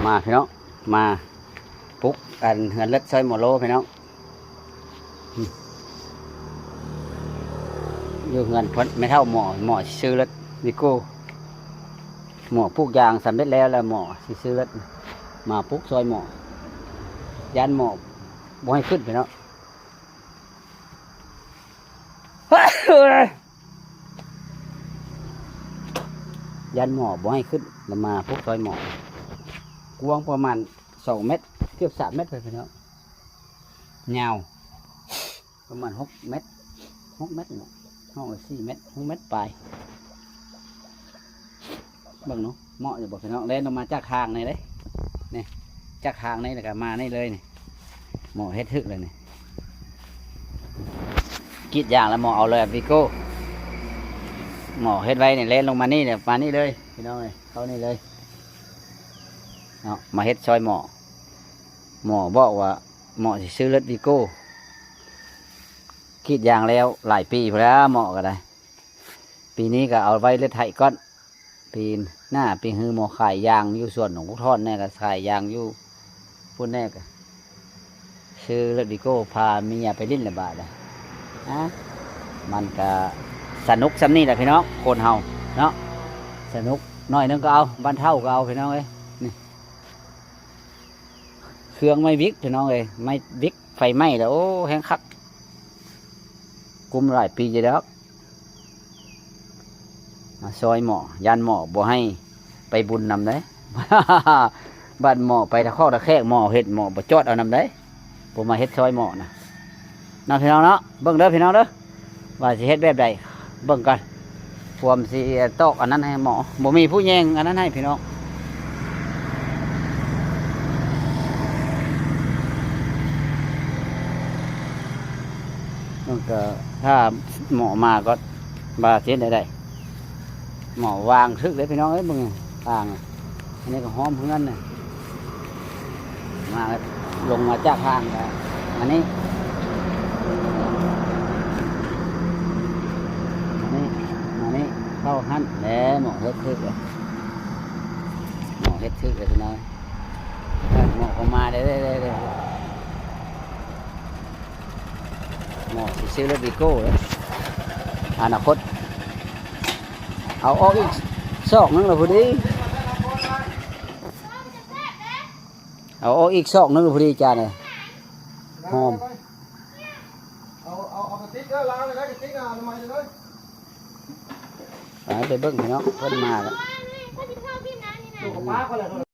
ມາພີ່ນ້ອງ ມາປຸກອັນເຮືອນເລິດຊອຍໝໍໂລພີ່ນ້ອງ ຢູ່ເຮືອນແມ່ເຖົ້າໝໍ ໝໍຊິຊື້ເລິດວີໂກ້ ໝໍປູກຢາງສຳເລັດແລ້ວ ແລ້ວໝໍຊິຊື້ເລິດ ມາປຸກຊອຍໝໍ ຢ້ານໝໍບໍ່ໃຫ້ຂຶ້ນພີ່ນ້ອງ ຢ້ານໝໍບໍ່ໃຫ້ຂຶ້ນ ແລ້ວມາປຸກຊອຍໝໍ ກວ້າງປະມານສອງແມັດ ເກືອບສາມແມັດໄປພີ່ນ້ອງ ຍາວປະມານຫົກແມັດ ຫົກແມັດນີ້ແຫຼະ ຫ້ອງລະສີ່ແມັດ ຫົກແມັດປາຍ ເບິ່ງເນາະ ເໝາະຢູ່ບໍ່ພີ່ນ້ອງ ແລ່ນລົງມາຈາກທາງນີ້ເດ້ ນີ້ ຈາກທາງນີ້ແລ້ວກໍມານີ້ເລີຍນີ້ ໝໍເຮັດຖືກແລ້ວນີ້ ກຣີດຢາງແລ້ວໝໍເອົາເລີຍວີໂກ້ ໝໍເຮັດໄວ້ນີ້ ແລ່ນລົງມານີ້ແຫຼະ ມານີ້ເລີຍພີ່ນ້ອງເອີຍ ເຂົ້ານີ້ເລີຍເນາະ ມາເຮັດຊອຍໝໍ ໝໍບອກວ່າໝໍຊິຊື້ເລິດວີໂກ້ ກຣີດຢາງແລ້ວຫຼາຍປີພຸ້ນແລ້ວໝໍກໍໄດ້ ປີນີ້ກໍເອົາໄວ້ເລີດໄຖກ່ອນ ປີໜ້າປີຮືໝໍຂາຍຢາງຢູ່ສວນຫຼວງປູ່ທອນແດ່ ກໍຂາຍຢາງຢູ່ພຸ້ນແດ່ ກໍຊື້ລົດວີໂກ້ພາເມຍໄປຫຼິ້ນລະບາດລະ ອາ ມັນກໍສະໜຸກສ່ຳນີ້ແຫຼະພີ່ນ້ອງ ຄົນເຮົາເນາະ ສະໜຸກໜ້ອຍໜຶ່ງກໍເອົາ ບັນເທົາກໍເອົາພີ່ນ້ອງເອີຍ ນີ້ ເຄື່ອງໄມ້ວິກພີ່ນ້ອງເອີຍ ໄມ້ວິກໄຟໄໝ້ແລ້ວ ໂອ້ ແຮງຄັກ ກຸ້ມຫຼາຍປີຢູ່ດອກ ມາຊອຍໝໍ ຢ້ານໝໍບໍ່ໃຫ້ໄປບຸນນຳເດ້ ບາດໝໍໄປຕະຄອກຕະແຄກ ໝໍເຮັດ ໝໍບໍ່ຈອດເອົານຳເດ້ ບໍ່ມາເຮັດຊອຍໝໍນະ ເນາະພີ່ນ້ອງເນາະ ເບິ່ງເດີພີ່ນ້ອງເດີ ວ່າຊິເຮັດແບບໃດ ເບິ່ງກ່ອນ ພວມຊິຕອກອັນນັ້ນໃຫ້ໝໍ ບໍ່ມີຜູ້ແຍ່ງອັນນັ້ນໃຫ້ພີ່ນ້ອງ ມັນກໍຖ້າໝໍມາກໍວ່າຊິເຮັດແນວໃດ ໝໍວາງຖືກເດ້ພີ່ນ້ອງເອີຍ ເບິ່ງທາງ ອັນນີ້ກໍຫ້ອມເຮືອນນະ ມາ ລົງມາຈາກທາງກໍມານີ້ ມານີ້ ມານີ້ ເຂົ້າຫັ້ນແຫຼະ ໝໍເຮັດຖືກແລ້ວ ໝໍເຮັດຖືກແລ້ວພີ່ນ້ອງ ໝໍກໍມາເດ້ ເດ້ ເດ້ ເດ້. ໝໍຊິຊື້ລົດວີໂກ້ເດ້ ອະນາຄົດ ເອົາອອກອີກຊອກໜຶ່ງລະພໍດີ ເອົາອອກອີກຊອກໜຶ່ງລະພໍດີ ຈານເອີຍ ຫອມ ເອົາ ເອົາ ເອົາກະຕິກເດີ ລ້າງເລີຍເດີ ກະຕິກອະນາໄມເລີຍເດີ ໄປ ໄປເບິ່ງພີ່ນ້ອງ ເພິ່ນມາແລ້ວ.